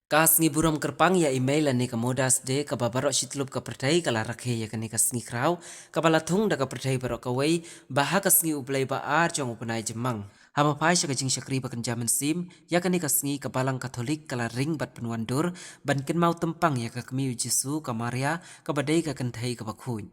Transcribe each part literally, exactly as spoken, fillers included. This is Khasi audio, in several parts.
Ka sngi burom kyrpang ïa i Mei lane ka Mother's Day kaba baroh shi tyllup ka pyrthei ka la rakhe ïa kane ka sngi khraw, kaba la thung da ka pyrthei baroh kawei, ba ha ka sngi U Blei ba ar jong u bnai Jymmang. Haba phai sha ka jingshakri ba kynja mynsiem, ïa kane ka sngi ka Balang Katholik ka la ring bad pynwandur, ban kynmaw tympang ïa ka kmie u Jisu ka Maria, kaba dei ka kynthei kaba khuid.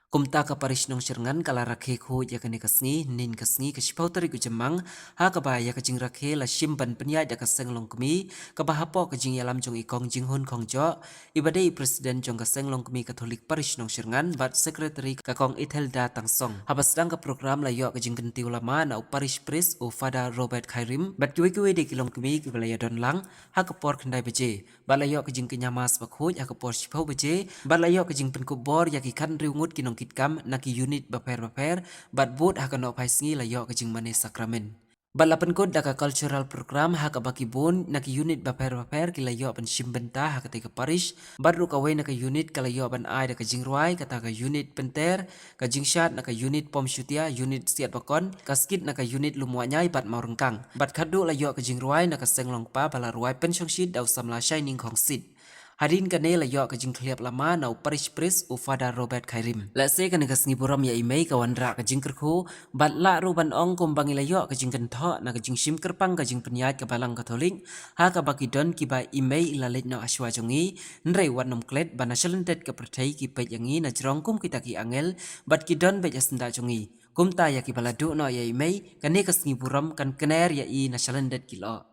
Kumta ka Parish Nongshyrngan ka la rakhe khuid ïa kane ka sngi, hynnin ka sngi ka shiphew tarik u Jymmang, ha kaba ïa ka jingrakhe la shim ban pynïaid da ka seng longkmie, kaba hapoh ka jingïalam jong i Kong Jinghun Khongjoh, iba dei i President jong ka seng longkmie Katholik Parish Nongshyrngan, bad Secretary ka Kong Ethilda Tangsong. Haba sdang ka program la ïoh ka jingkyntiew lama na u Parish Priest u Father Robert Khairim, bad kiwei kiwei de ki longkmie kiba la ïadon lang, ha ka por khyndai baje. Bad la ïoh ka jingkñia Mass bakhuid ha ka por shiphew baje, bad la ïoh ka jingpynkup bor ïa ki khathynriew ngut ki nongkitkam na ki unit bapher bapher, bad bud ha ka nohphai sngi la ïoh ka jingmane sakramen. Bad la pynkut da ka cultural program ha kaba ki bun na ki unit bapher bapher ki la ïoh ban shim bynta ha katei ka parish, bad ruh kawei na ka unit ka la ïoh ban ai da ka jingrwai, kata ka unit pynter, ka jingshad na ka unit Pom Shutia, unit Siat Bakon, ka skit na ka unit Lumwahnyai bad Mawryngkang. Bad khatduh la ïoh ka jingrwai na ka seng longkpa ba la rwai pynshongshit da u samla Shining Khongsit. Hadien kane la ïoh ka jingkhlieh lama na u Parish Priest u Father Robert Khairim. Lehse kane ka sngi burom ïa i Mei ka wanrah ka jingkyrkhu, bad lah ruh ban ong kumba ngi la ïoh ka jingkynthoh na ka jingshim kyrpang ka jingpynïaid ka Balang Katholik, ha kaba ki don kiba i Mei i la leit noh hashwa jong ngi, hynrei wat nym klet ba na shalyndet ka pyrthei ki peit ïa ngi na jrong kum kita ki angel, bad ki don beit ha syndah jong ngi. Kumta ïa kiba la duh noh ïa i Mei, kane ka sngi burom kan kner ïa i na shalyndet ki lyoh.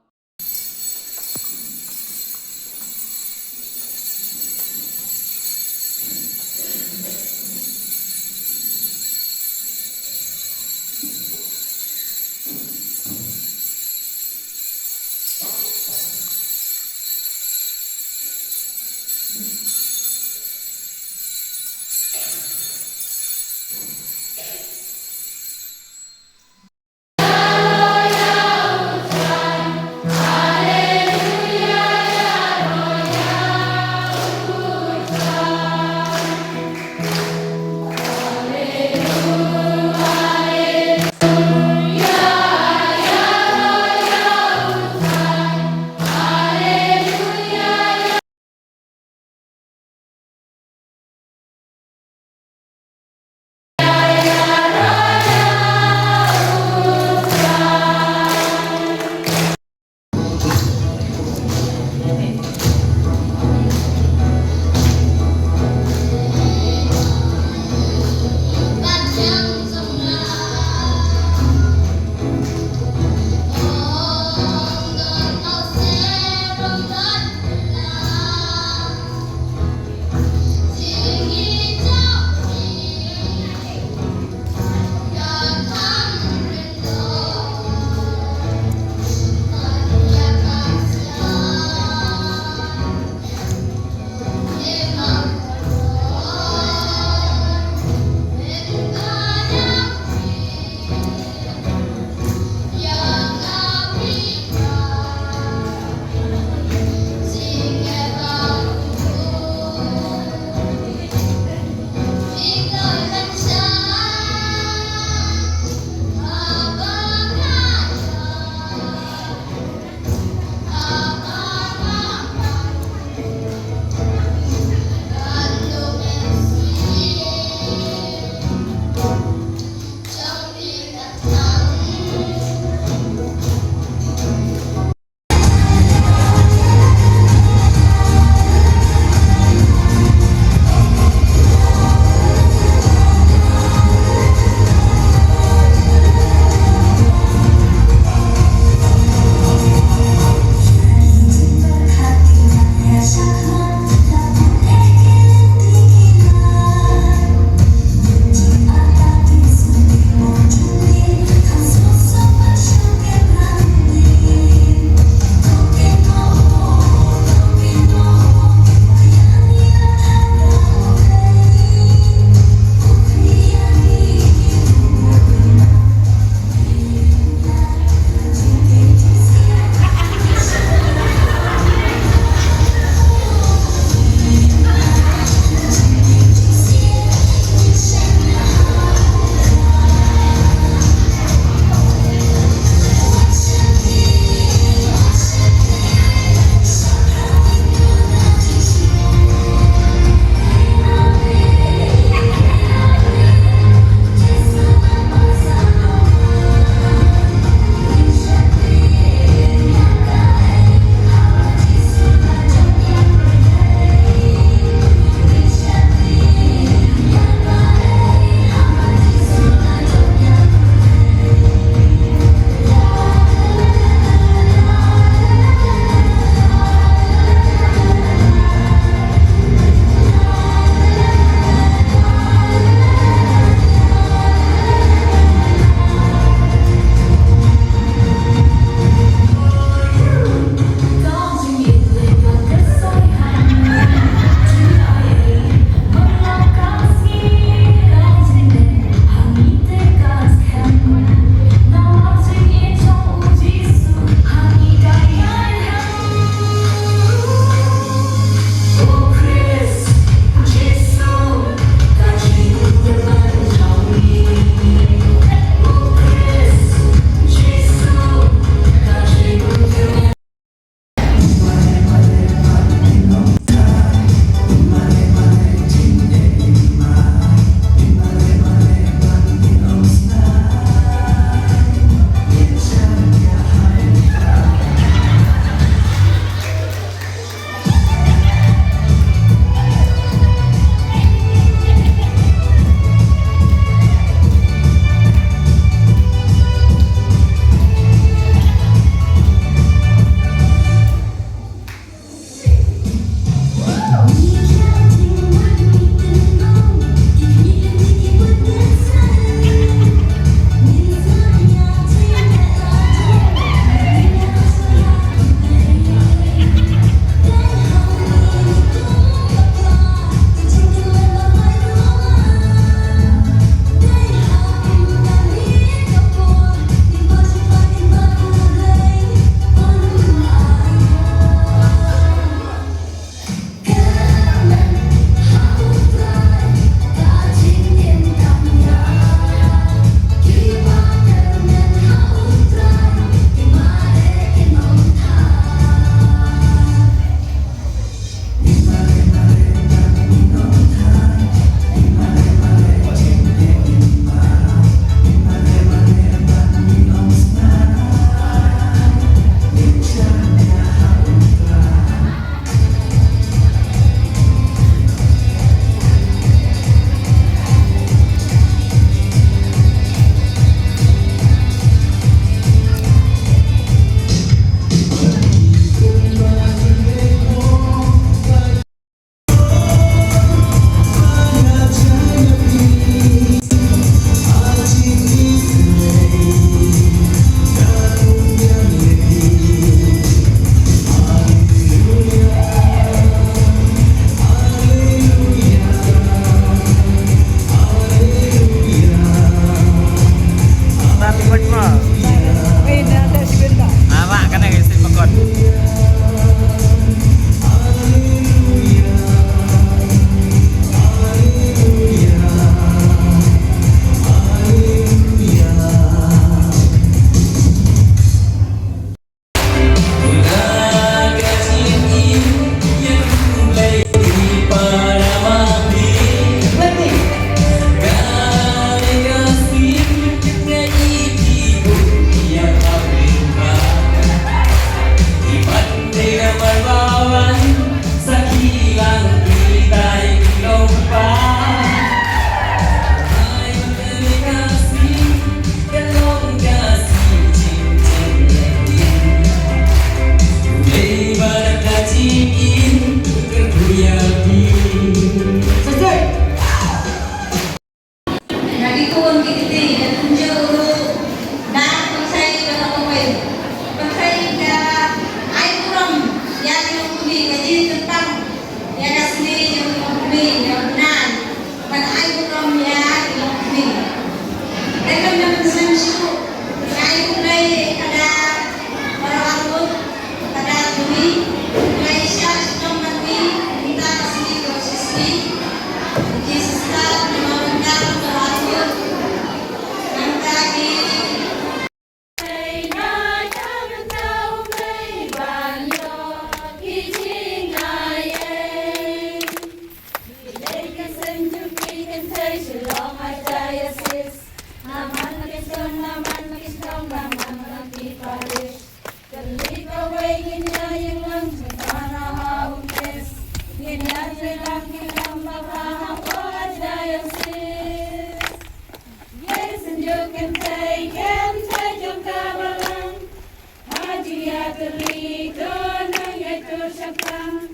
Shakang,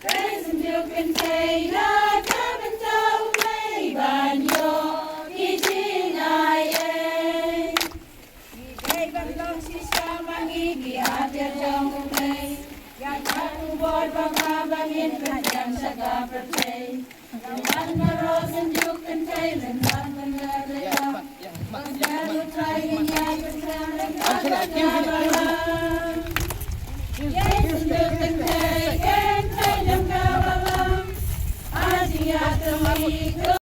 Kei Synjuk Kynthei, na ka bynta U Blei ban ïoh ki jingai ei. Ngi dei ban long shisha ma ngi ki atiar jong U Blei. Ïa ka khubor ba bha ba ngin pyndiang sha ka pyrthei. Ïa man baroh Synjuk Kynthei, lem bad pynlehbeiñ. Ba u Trai ngin ïai pyndiang ryngkat bad ka balang. Ïa Synjuk Kynthei, kynthei lem ka balang. Ha jingïatylli